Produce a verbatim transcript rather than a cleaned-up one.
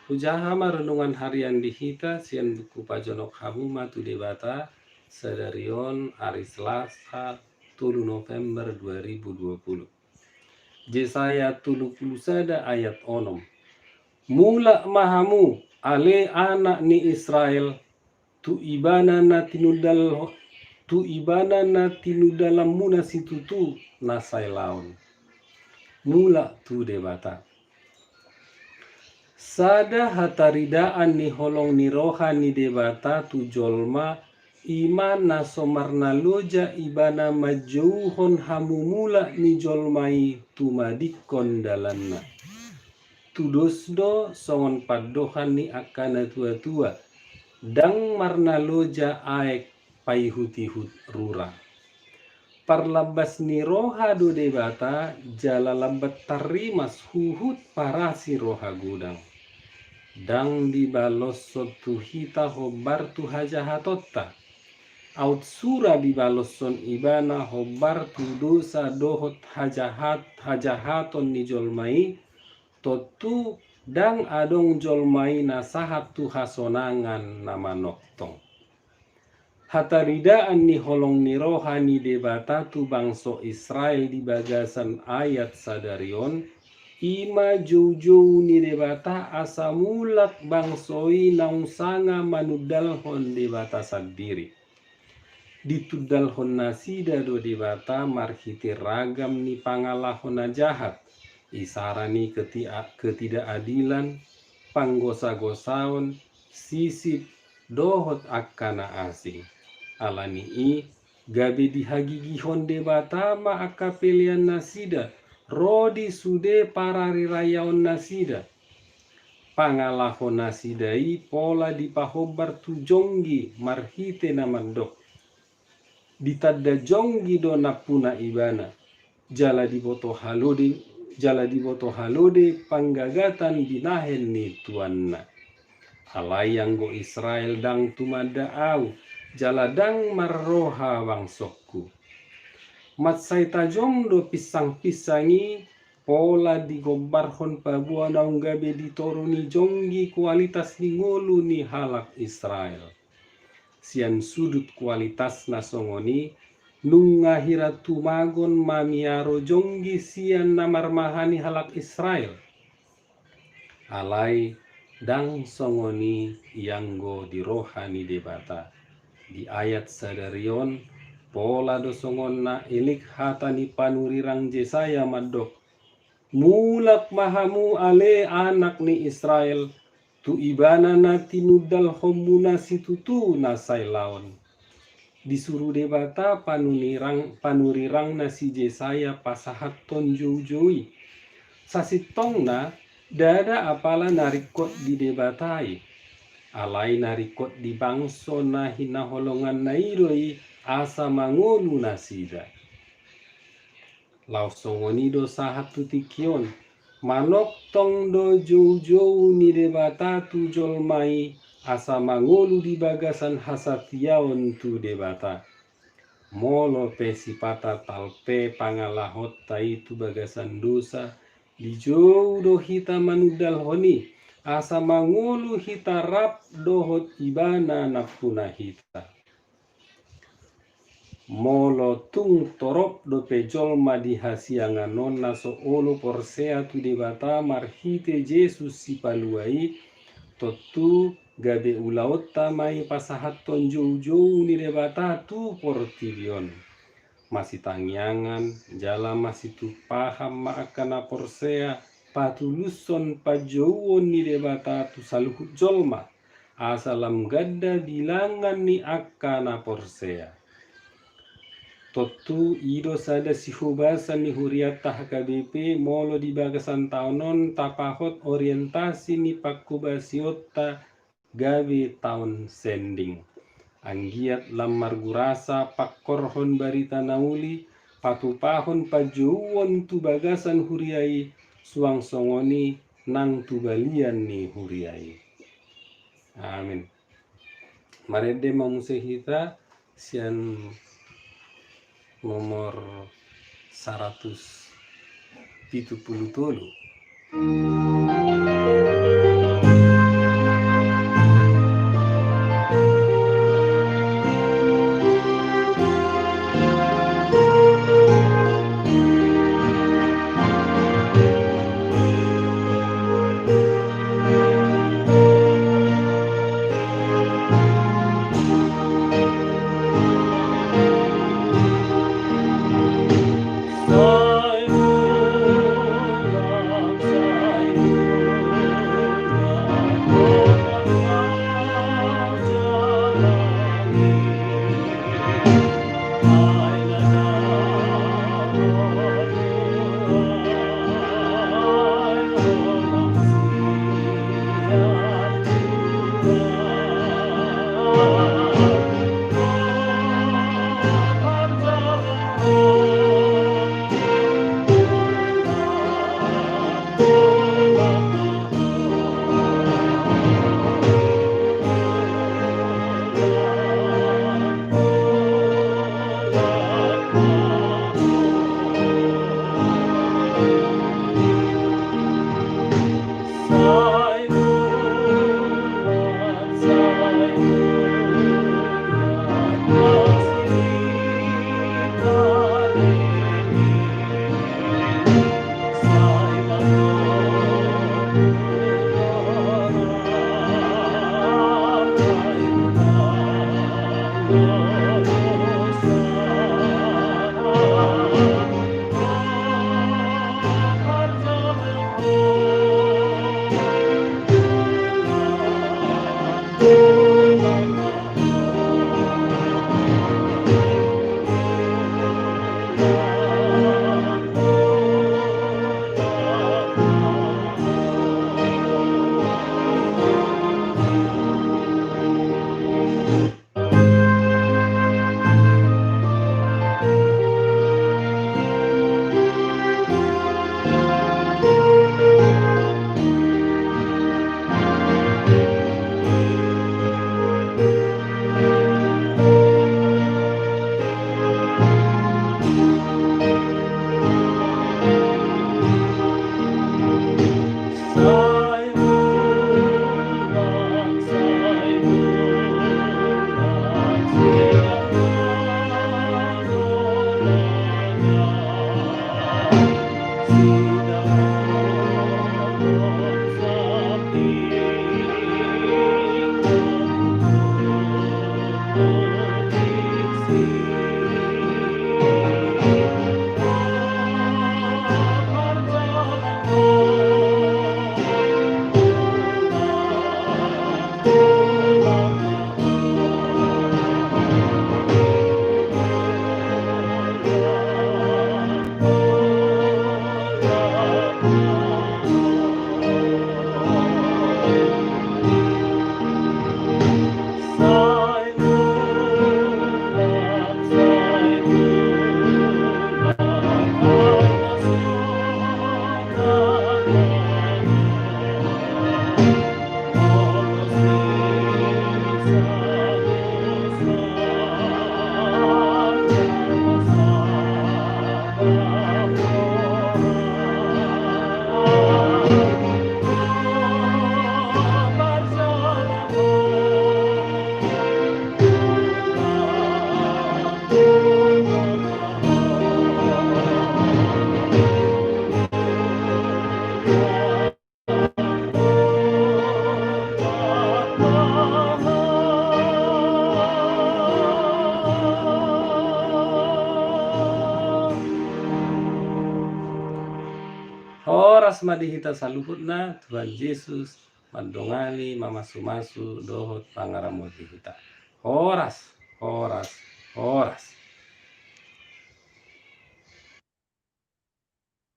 Hujaha ma renungan harian di hita sian buku Pajonok Hamu ma tu Debata, sadari on ari Selasa, tolu November dua ribu dua puluh. Jesaya tolu pulu sada ayat onom. Mulak ma hamu, ale anak ni Israel, tu Ibana na tinundal, tu Ibana na tinundalanmuna situtu na sailaon. Mulak tu Debata. Sada hataridaan ni holong ni roha ni Debata tu jolma, i ma na so marnaloja Ibana manjouhon hamumulak ni jolma i tumadingkon dalanna. Tudos do songon pandohan ni angka natuatua, ndang marnaloja aek paihutihut rura. Parlambas ni roha do Debata, jala lambat tarrimas huhut parasi roha godang. Ndang dibaloshon tu hita hombar tu hajahatonta. Aut sura dibaloshon Ibana hombar tu dosa dohot hajahat, hajahaton ni jolma i, tontu ndang adong jolma i na sahat tu hasonangan na manongtong. Hataridaan ni holong ni roha ni Debata tu bangso Israel di bagasan ayat sadari on, i ma joujou ni Debata asa mulak bangso i naung sanga manundalhon Debata sandiri. Ditundalhon nasida do Debata marhite ragam ni pangalaho na jahat, isara ni keti-, ketidakadilan, panggosagosaon, sisip, dohot angka na asing. Ala ni i, gabe dihagigihon Debata ma angka pelean nasida, ro di sude pararirayaon nasida. pangalaho nasida i pola dipahombar tu jonggi marhite na mandok: Ditanda jonggi do nampuna ibana, jala diboto halode, jala diboto halode panggagatan binahen ni tuanna. Alai anggo Israel ndang tumanda Ahu, jala ndang marroha bangsongku. Mansai tajom do pinsangpinsang i pola digombarhon paboa naung gabe di toru ni jonggi kualitas ni ngolu ni halak Israel. Sian sudut kualitas na songon i, nunga hira tumagon mamiaro jonggi sian na marmahani halak Israel. Alai ndang songon i ianggo di roha ni Debata. Di ayat sadari on, pola do songon na elek hata ni panurirang Jesaya mandok: Mulak ma hamu ale anak ni Israel, tu Ibana na tinundalhonmuna situtu na sailaon. Disuru Debata panunirang, panurirangna si Jesaya pasahathon joujou i. Sasintongna, ndada apala na ringkot di Debata i, alai na ringkot di bangso na hinaholonganna i do i asa mangolu nasida. Laos songon i do sahat tu tingki on, manongtong do joujou ni Debata tu jolma i asa mangolu di bagasan hasatiaon tu Debata. Molo pe sipata talpe pangalahonta i tu bagasan dosa, dijou do hita manundalhon i, asa mangolu hita rap dohot Ibana nampuna hita. Molo tung torop dope jolma di hasiangan on na so olo porsea tu Debata marhite Jesus Sipalua i, tontu gabe ulaonta ma i pasahathon joujou ni Debata tu portibi on. Masitangiangan jala masitumpahon ma angka na porsea patulushon panjouon ni Debata tu saluhut jolma, asa lam ganda bilangan ni angka na porsea. Tontu i do sada sihobasan ni hurianta H K B P molo di bagasan taon on tapahot orientasi ni panghobasionta gabe taon sending. Anggiat lam margurasa pangkorhon barita na uli, patupahon panjouon tu bagasan huria i, suang songon i nang tu balian ni huria i. Amin. Marende ma muse hita sian nomor saratus pitu pulu tolu. Horas ma di hita saluhutna, Tuhan Jesus mandongani, mamasumasu dohot pangaramoti hita. Horas, horas, horas.